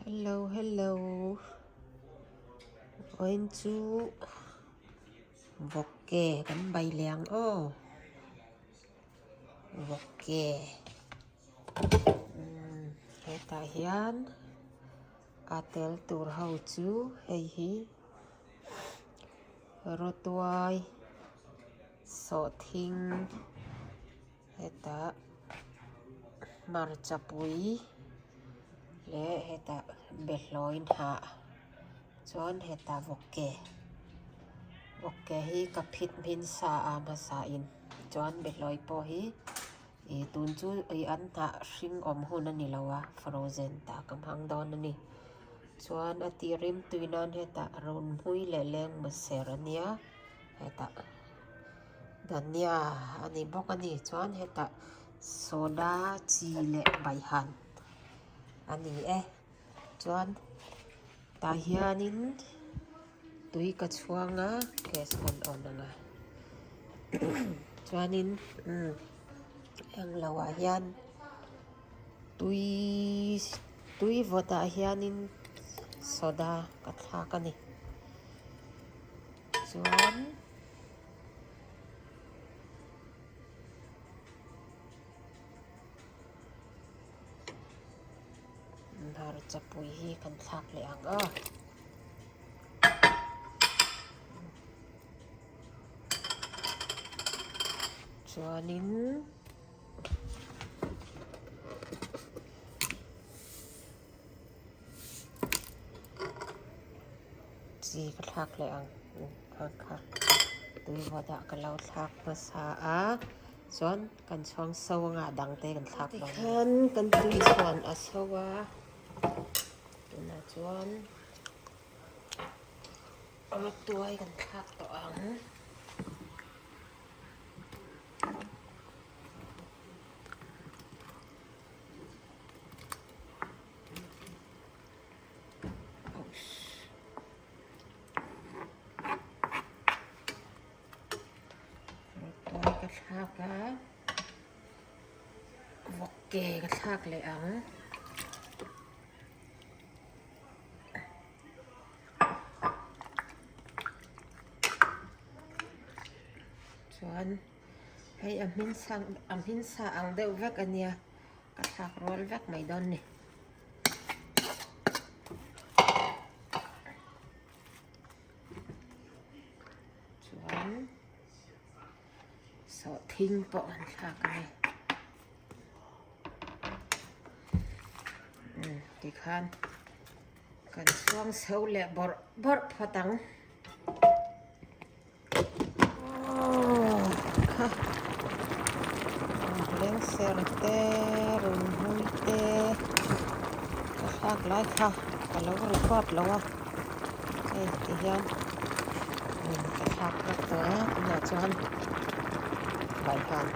Hello hello vawiin chu vawk ke kan bai leh ang aw vawk ke umm hetah hian a tel tur ho chu hei hi rawtuai sawhthing. Hetah hmarcha pui leh hetah behlawi hnah chuan hetah vawk ke vawk ke hi ka phit hmin sa a hmasa in chuan behlawi pawh hi ih tun chu ih an hnah hring awm hun a ni lo a frozen tah ka hmang dawn a ni chuan a tih rim tui nan hetah rawn hmui leh leng maser a nia hetah. Dhania a ni bawk a ni chuan hetah soda chi leh baihan a ni e chuan tah hianin tui ka chhuang a gas kan on ang a chuanin umm englo ah hian tui tui vawt ah hianin soda ka thlak a ni chuan. Hmarcha pui hi kan thlak leh ang a. Chuanin chi ka thlak leh ang kha kha tui vawt ah ka lo thlak hmasa a chuan kan chhuang so anga a dang te kan thlak dawn tikhan kan tui chhuan a so a tunah chuan rawtuai kan thlak tawh ang. Rawtuai ka thlak a, vawk ke ka thlak leh ang. Chuan hei a hmin sang a hmin sa ang deuh vek a nia. Ka thlak rual vek mai dawn ni. Chuan sawhthing pawh an thlak a ni. Umm tikhan kan chhuang chho leh bawrh bawrh phawt ang. Kha lengser te rawn hlui te ka thlak lai kha ka lo record lo a hei ti hian ka thlak vek tawh a tunah chuan vaihan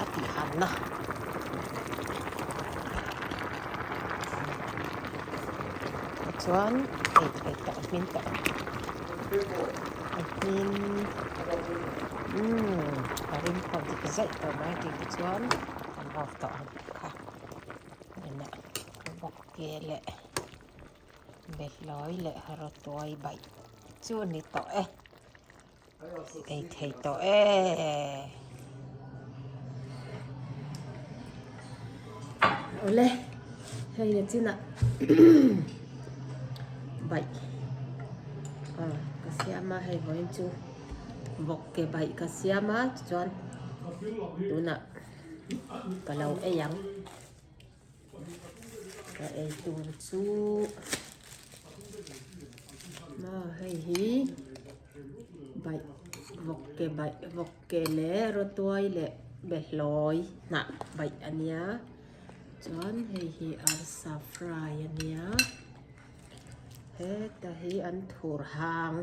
a tih han na. Chuan hei hei tawh a hmin tawh. A hmin umm a rim pawh dik zaih tawh mai tih te chuan kan off tawh ang kha inah bawk ke leh behlawi leh rawtuai baih chu a ni tawh e ei thei tawh e. Awle hei le chinah baih ah ka siam a hei vawiin chu vawk ke baih ka siam a tichuan tunah ka lo ei ang ka ei tur chu maw hei hi baih vawk ke baih vawk ke leh rawtuai leh behlawi hnah baih a nia chuan hei hi arsa fry a nia heta hi an thur hang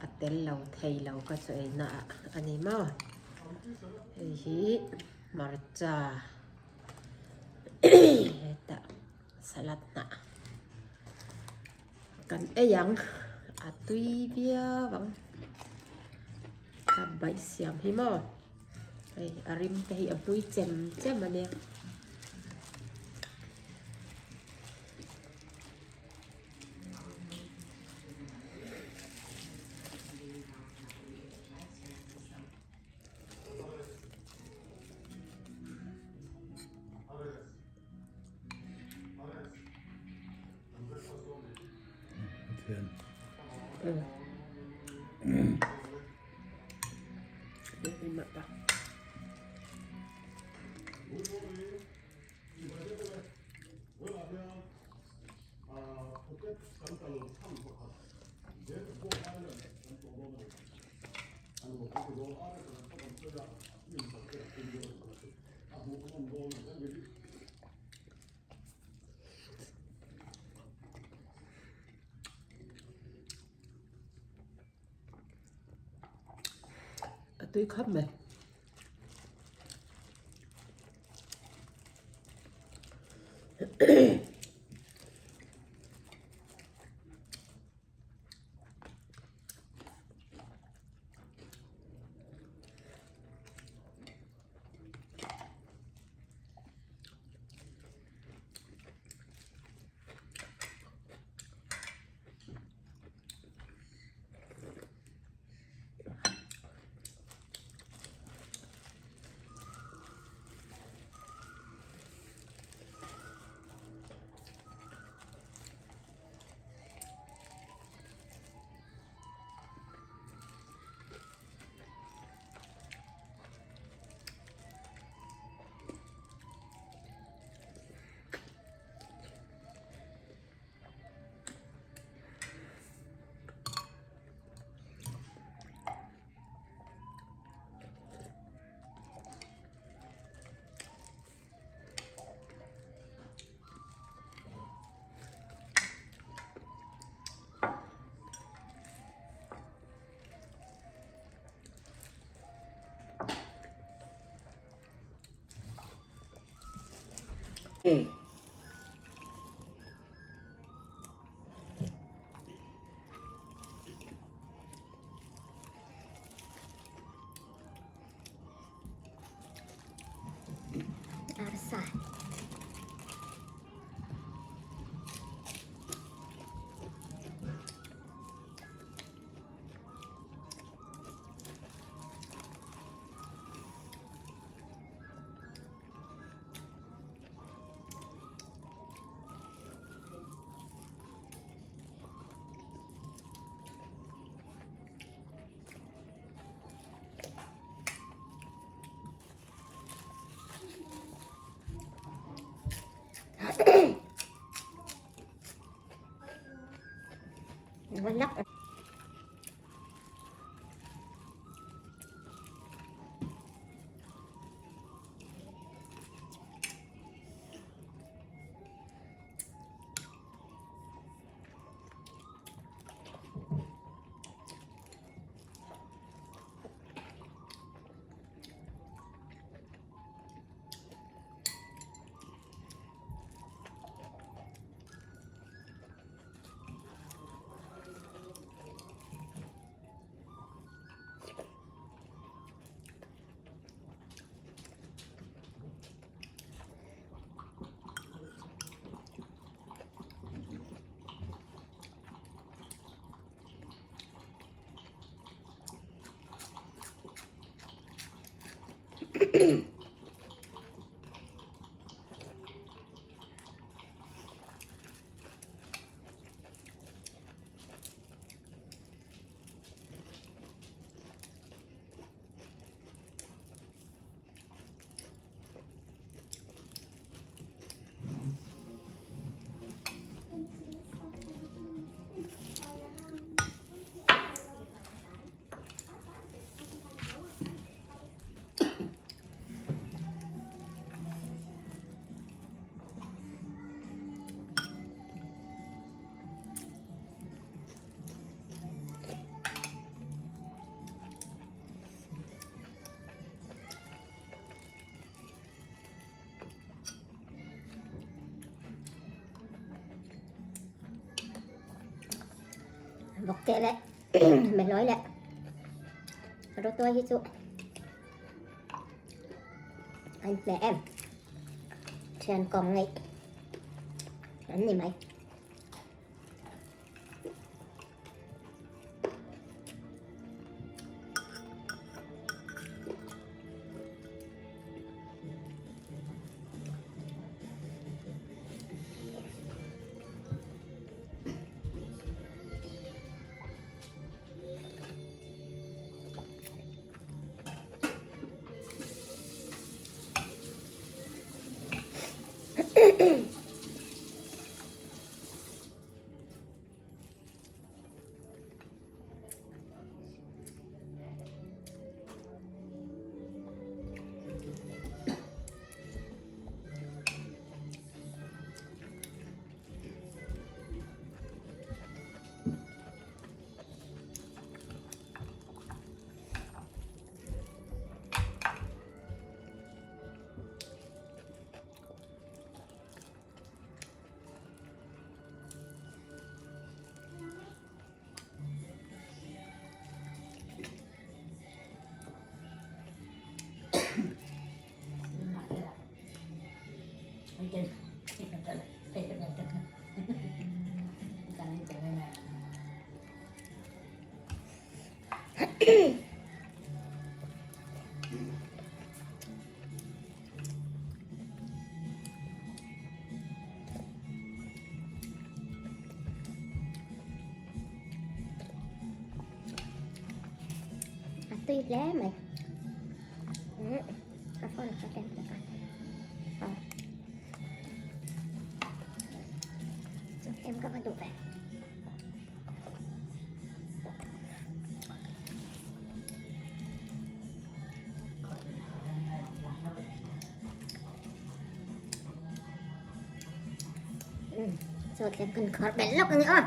a tel lo thei lo ka chu ei na ah a ni maw hei hi hmarcha hetah salad hnah. Kan ei ang a tui viau ang a baih siam hi maw hei a rim te hi a hmui chem chem a nia. hian. A tui khawp mai. Arsa. Wala. Vawk ke leh behlawi leh rawtuai hi chu a inhmeh em thian kawm ngeih an ni mai. A tui hle mai ka phone ka ken hlek a aw chu em ka va duh ve. Chaw tlem kan khawrh belh lawk a ni aw.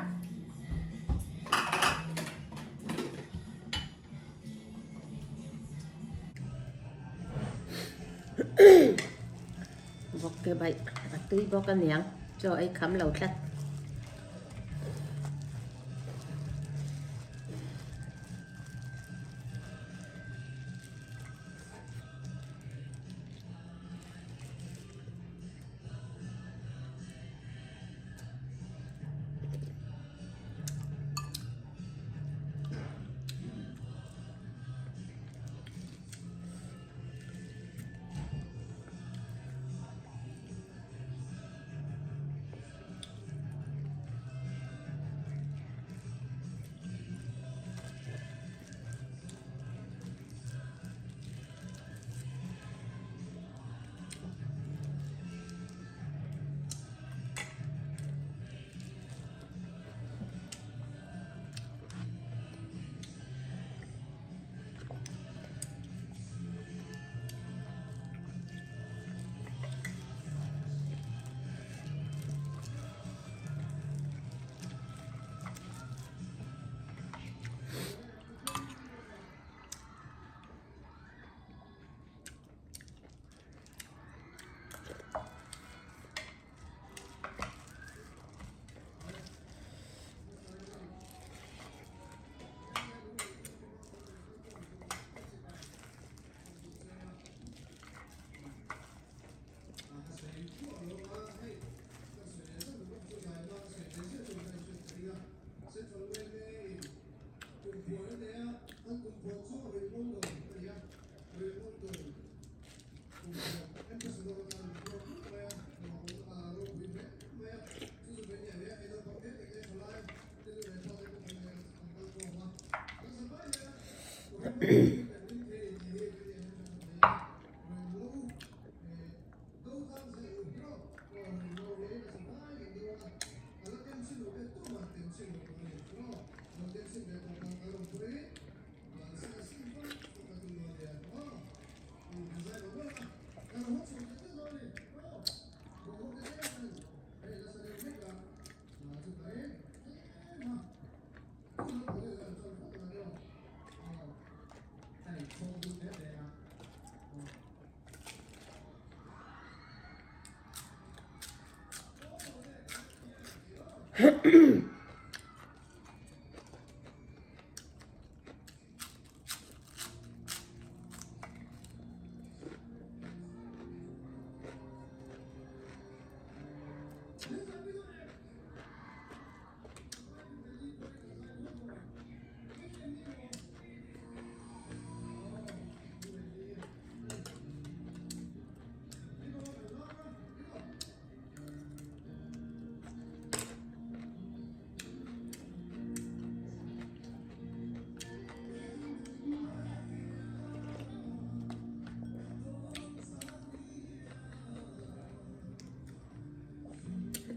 Vawk ke baih a tui bawk a niang chaw ei kham lo tlat.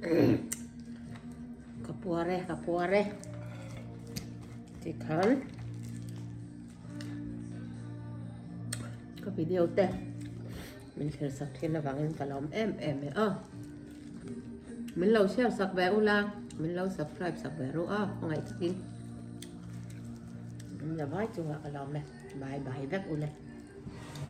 Ka puar e, ka puar e. Tikhan ka video te min thlir sak thin avangin ka lawm em em e a. Min lo share sak ve ula, min lo subscribe sak ve ru a, hmangaih takin. Min la vai chungah ka lawm e. Bye bye vek ule.